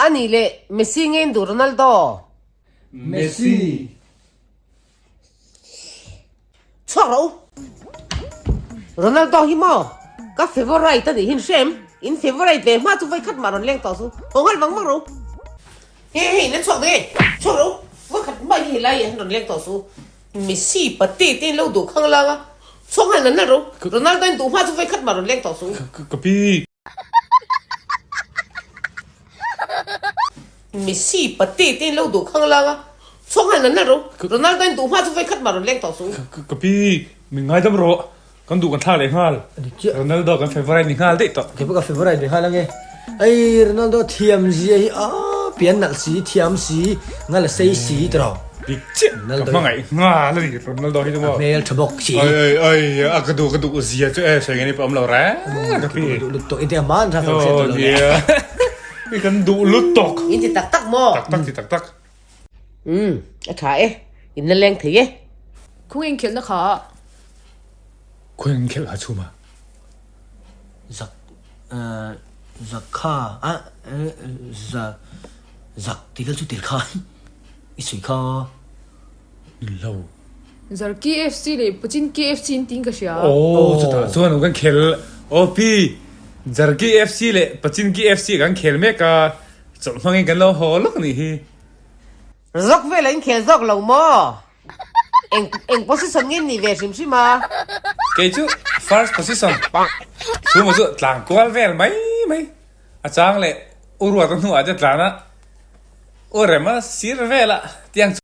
A nih leh Messi nge in duh Ronaldo? Messi. Chhuak rawh u. Ronaldo hi maw ka favourite a nih hin hrem in favourite ve hma chu vawi khat mah rawn leng tawh su haw nghal vang vang rawh u. He hei in la chhuak daih e chhuak rawh u vawi khat mah hi helai ah hian rawn leng tawh su. Messi pate te in lo duh khang lang a chhuak nghal nal nal rawh u. Ronaldo in duh hma chu vawi khat mah rawn leng tawh su. Ka pi. Messi pate te in lo duh khang lang a, chhuak nghal nal nal rawh. Ronaldo in duh hma chu vawi khat mah rawn leng tawh suh. Ka pi, min ngaidam rawh. Kan duh kan thlak leh nghal. Ronaldo kan favourite ni nghal daih tawh. Kei pawh ka favourite ve nghal ange. Ei Ronaldo thiam zia hi a pian nalh si, thiam si, ngal a sei si ti rawh. Dik chiah ka hmangaih nghal a ni Ronaldo hi chu maw. A hmel tha bawk si. Oi oi oi a ka duh ka duh zia chu e sawi ngei pawh awm lo reng ka pi. Ka duh lutuk i tia hman tha ka hriat tawh lo le. I kan duh lutuk. In ti tak tak maw? Tak tak ti tak tak. Umm a tha e in la leng thei e. Khawnge inkhelhna kha? Khawnge inkhelh kha chhuma? Zak zak kha a za zak tih vel chu tel kha i sawi kha. Lo. Zar KFC leh Pachin KFC in tiin ka hria. Aw chutah chuan kan khel aw pi Zar KFC leh Pachin KFC kan khel mek a chawlh hmangin kan lo haw lawk anih hi. Zawk vel a inkhel zawk lo maw? Eng eng position nge ni ve hrim hrim a? Kei chu first position chu maw chu tlang kual vel mai mai a chang leh u ruat a hnuah te tlan a u rem a sir vel a tiang chu.